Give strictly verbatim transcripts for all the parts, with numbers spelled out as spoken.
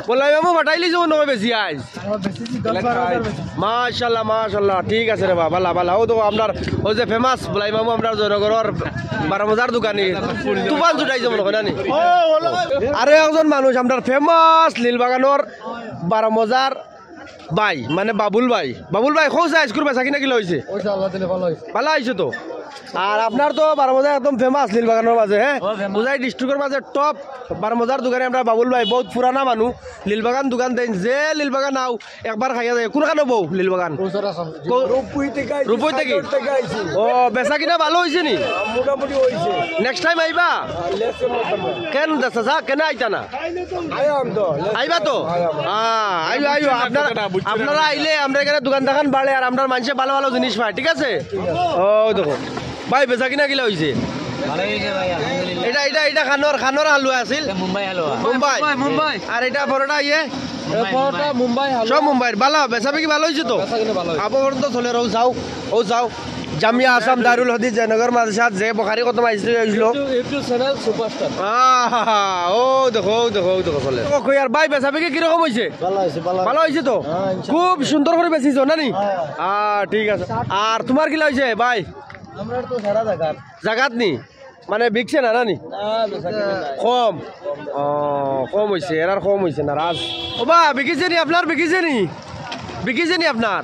বলাই মামু ফাটাইলি যাবো নয় বেশি আইজ। মাশাল্লাহ, মাশাল্লাহ, ঠিক আছে রে বাবা, বালা, বালা। ও তো আপনার, ও যে ফেমাস বলাই মামু, আপনার জয়নগরর বারো মজার দোকানি, তুফান ছুটাই যাবো নয় না নি? আরে একজন মানুষ আপনার ফেমাস নীলবাগানর বারো মজার ভাই, মানে বাবুল ভাই। বাবুল ভাই, কও চাই আইজকুর বেচা কিনা কিলা অইছে? অইছে, আল্লাহ দিলে ভালা অইছে। ভালা অইছে তো। আর আপনার তো বারো মজা একদম ফেমাস নীলবাগানর মাঝে, হ্যাঁ? ও, ফেমাস। হোজাই ডিস্ট্রিক্টর মাঝে টপ বারো মজার দোকানি আমরা বাবুল ভাই, বউত পুরানা মানুষ। নীলবাগান দোকান দেইন, যে নীলবাগান আও, একবার খাইয়া যায়। কোনখানো বউ নীলবাগান? রূপই থাকি? ও, বেচা কিনা ভালা অইছে নি? মোটামুটি অইছে। নেক্সট টাইম আইবা? কেন চাচা, কেন আইতা না? আইবা তো? আইবা। আইও, আইও। আপনারা আইলে আমরা এখানে দোকান দোকান বাড়ে আর আমরার মানষে ভালা ভালা জিনিস পায়, ঠিক আছে? ও দেখো ভাই, বেচা কিনা কিলা অইছে? ভালা অইছে ভাই, আলহামদুলিল্লাহ। এটা, এটা, এটা খানোর, খানোর হালুয়া আছিল? এটা মুম্বাই হালুয়া। মুম্বাই? মুম্বাই, মুম্বাই। আর এটা পরোটা ইয়ে? মুম্বাই, পরোটা মুম্বাই। মুম্বাই হালুয়া। সব মুম্বাইর। ভালা, বেচা বিকি ভালা অইছে তো? বেচা কিনা ভালা অইছে। আবো পর্যন্ত চলে, ও যাও, ও যাও। জামিয়া আসাম দারুল হাদিস জয়নগর মাদ্রাসাত যে বুখারি খতম আইছিল, আইছিল। YouTube, YouTube channel superstar. আহা, ও দেখো, ও দেখো, ও দেখো, চলে। ও কই আর ভাই, বেচা বিকি কিরকম অইছে? ভালা অইছে, ভালা। ভালা অইছে তো? হ্যাঁ, ইনশাআল্লাহ। খুব সুন্দর করি বেচিছো, না নি? হ্যাঁ। আহ, ঠিক আছে। আর তোমার কিলা অইছে ভাই? আমরার তো সারা জাগাত। জাগাত নি? মানে বিকছে না, না নি? না, বেচা কিনা নাই। কম? ও, কম অইছে, এরার কম অইছে, নারাজ। ও বা, বিকিছে নি আপনার, বিকিছে নি? বিকিছে নি আপনার?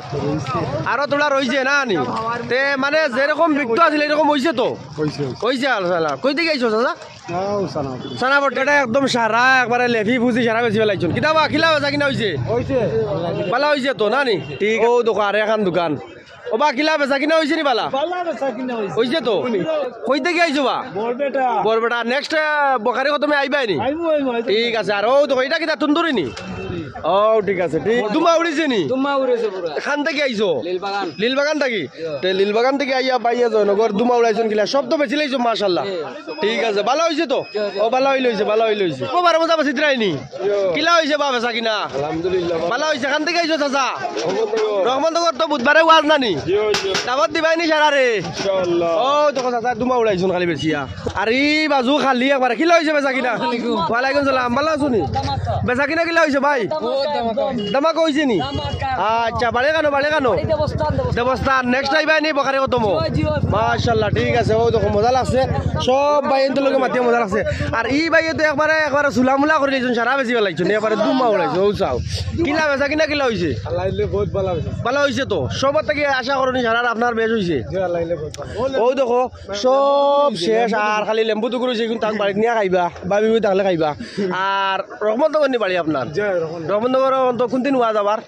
আরো থুড়া রইছে, না নি? তে মানে যেরকম বিকতো আছিল, এরকম অইছে তো? অইছে, অইছে। অইছে, আলহামদুলিল্লাহ। কই থাকি আইছো, চাচা? সানাপট্টি। সানাপট্টি, এটা একদম সারা, একবারে লেফি ফুজি সারা বেচি ফালাইছইন। কিতা বা, কিলা বেচা কিনা অইছে? অইছে। ভালা অইছে তো, না নি? ঠিক। ও, দেখো, আর এখান দোকান। ও বা, কিলা বেচা কিনা অইছে নি ভালা? ভালা বেচা কিনা অইছে। অইছে তো? কই থাকি আইছো বা? বরপেটা। বরপেটা। নেক্সট, আহ, বুখারি খতমে আইবায় নি? আইমু, আইমু, আইমু। ঠিক আছে। আর ও দেখো, এটা কিতা তন্দুরি নি? ও, ঠিক আছে, ঠিক। ধুমা উড়িছে নি? ধুমা উড়িছে পুরা। খান থাকি আইছো? লীলবাগান। লীলবাগান থাকি? তে লীলবাগান থাকি আইয়া বাইয়া জয়নগর ধুমা উড়াইছইন কিলা? সব তো বেচিলাইছো, মাশাআল্লাহ। ঠিক আছে, ভালা অইছে তো? ও, ভালা অইলে অইছে, ভালা অইলে অইছে। ও, বারো মজা বেচিত্রায় নি? কিলা অইছে বা বেচা কিনা? আলহামদুলিল্লাহ। ভালা অইছে, খান থাকি আইছো চাচা? রহমতনগর তো বুধবারে ওয়াজ না নি? দাওয়াত দিবায় নি সারারে? ইনশাআল্লাহ। ও, দেখো চাচা, ধুমা উড়াইছইন খালি বেচিয়া। আর ই বাজু খালি একবারে। কিলা অইছে বেচা কিনা? ওয়ালাইকুম সালাম। ভালা আছো নি? বেচা কিনা কিলা অইছে ভাই? ধামাকা অইছে নি? আচ্ছা, বাড়ি কানো, বাড়ি কানো? দেবস্থান। নেক্সট আইবায় নি বুখারি খতমো? মাশাআল্লাহ, ঠিক আছে। ও দেখো, মজা লাগছে। সব ভাইয়াইন্তর লগে মাতিয়া মজা লাগছে। আর ই ভাইয়ে তো একবারে, একবারে চুলামুলা করি লাইছইন, সারা বেচি ফালাইছইন, একবারে ধুমা উড়াইছইন। ও চাও। কিলা বেচা কিনা কিলা অইছে? আল্লাহ দিলে বউত ভালা অইছে। ভালা অইছে তো? সবর থাকি আশা করো নি সারার আপনার বেশ অইছে? জি, আল্লাহ দিলে বউত ভালা। ও দেখো, সব শেষ, আর খালি লেম্বু টুকুর অইছে, কিন্তু তাক বাড়িত নিয়া খাইবা, ভাবি ভাবি থাকলে খাইবা। আর রহমতনগর নি বাড়ি আপনার? জি, রহমতনগর। রহমতনগর তো কোন দিন ওয়াজ আবার?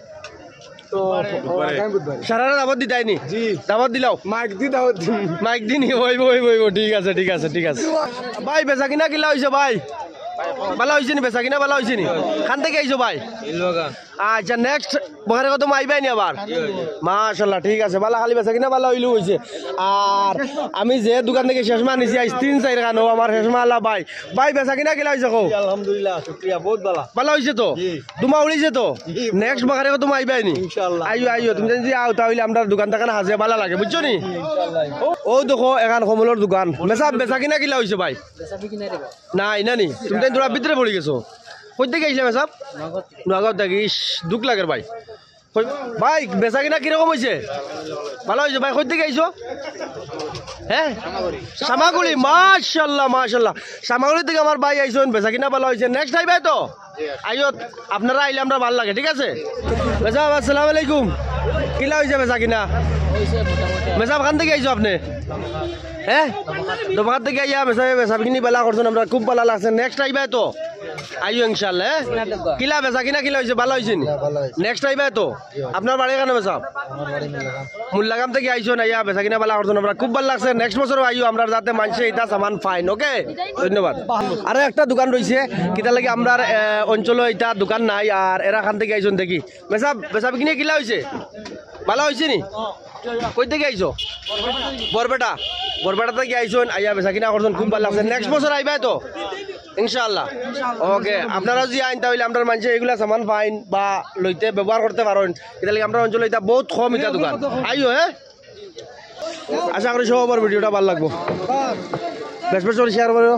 তো, ও, আগামী বুধবারে। সারারে দাওয়াত দিতায় নি? জি। দাওয়াত দিলাও। মাইক দি দাওয়াত দিমু। মাইক দি নি? অইবো, অইবো, অইবো। ঠিক আছে, ঠিক আছে, ঠিক আছে। ভাই, বেচা কিনা কিলা অইছে ভাই? ভালা অইছে নি বেচা কিনা? ভালা অইছে নি? খান থাকি আইছো ভাই? আচ্ছা, নেক্সট বুখারি খতমো আইবায় নি আবার? মাশাআল্লাহ, ঠিক আছে। ভালা, খালি বেচা কিনা ভালা অইলেউ অইছে। আর আমি যে দোকান থাকি চশমা নিছি আইজ তিন চাইর খান, ও আমার চশমা আলা ভাই। ভাই, বেচা কিনা কিলা অইছে কও? আলহামদুলিল্লাহ, শুকরিয়া, বউত ভালা। ভালা অইছে তো? জি। ধুমা উড়িছে তো? জি। নেক্সট বুখারি খতমো আইবায় নি? ইনশাআল্লাহ। আইও, আইও, তুমি যদি আও তাইলে আমরার দোকান থাকান হাজে ভালা লাগে, বুঝছো নি? ইনশাআল্লাহ। ও দেখো, এখান কমলর দোকান। মেসাব, বেচা কিনা কিলা অইছে ভাই? নাই, না নি? তুমি তাইন থুড়া ভিতরে পড়ি গেছো। কই থাকি আইছলা মেসাব? নোয়াগাঁও থাকি। ইস, দুখ লাগের ভাই। কই, ভাই, বেচা কিনা কিরকম অইছে? ভালা অইছে ভাই, কই থাকি আইছো? হ্যাঁ? সামাগুড়ি, মাশাআল্লাহ, মাশাআল্লাহ। সামাগুড়ি থাকি আমার ভাই আইছইন, বেচা কিনা ভালা অইছে। নেক্সট আইবায় তো? আইও, আপনারা আইলে আমরার ভালা লাগে, ঠিক আছে? মেসাব, আসসালামু আলাইকুম। কিলা অইছে বেচা কিনা? মেসাব, খান থাকি আইছো আপনে? হ্যাঁ? দোকান থাকি আইয়া মেসাব, মেসাব কিনি ভালা করছইন, আমরার খুব ভালা লাগছে। নেক্সট আইবায় তো? আইও ইনশাআল্লাহ, হ্যাঁ? কিলা বেচা কিনা কিলা অইছে? ভালা অইছে নি? নেক্সট আইবায় তো? আপনার বাড়ি কানো মেসাব? মুল্লাগাম থাকি আইছইন, আইয়া বেচা কিনা ভালা করছইন, আমরার খুব ভালা লাগছে। নেক্সট বছরও আইও, আমরার যাতে মানষে ইতা সামান পাইন, ওকে? ধন্যবাদ। আরো একটা দোকান রইছে, কিতার লাগি আমরার, এ, অঞ্চলো ইতা দোকান নাই, আর এরা খান থাকি আইছইন দেখি। মেসাব, বেচা কিনা কিলা অইছে? ভালা অইছে নি? কই থাকি আইছো? বরপেটা। বরপেটা থাকি আইছইন, আইয়া বেচা কিনা করছইন, খুব ভালা লাগছে। নেক্সট বছর আইবায় তো? ইনশাআল্লাহ। ওকে, আপনারা যদি আইন তাইলে আমরার মানষে ইগুলা সামান পাইন বা লইতে ব্যবহার করতে পারইন। ইতার লাগি আমরার অঞ্চলো ইতা বউত কম ইতা দোকান। আইও, হ্যাঁ? আশা করি সবর ভিডিওটা ভালা লাগবো। বেশ বেশ করি শেয়ার করো।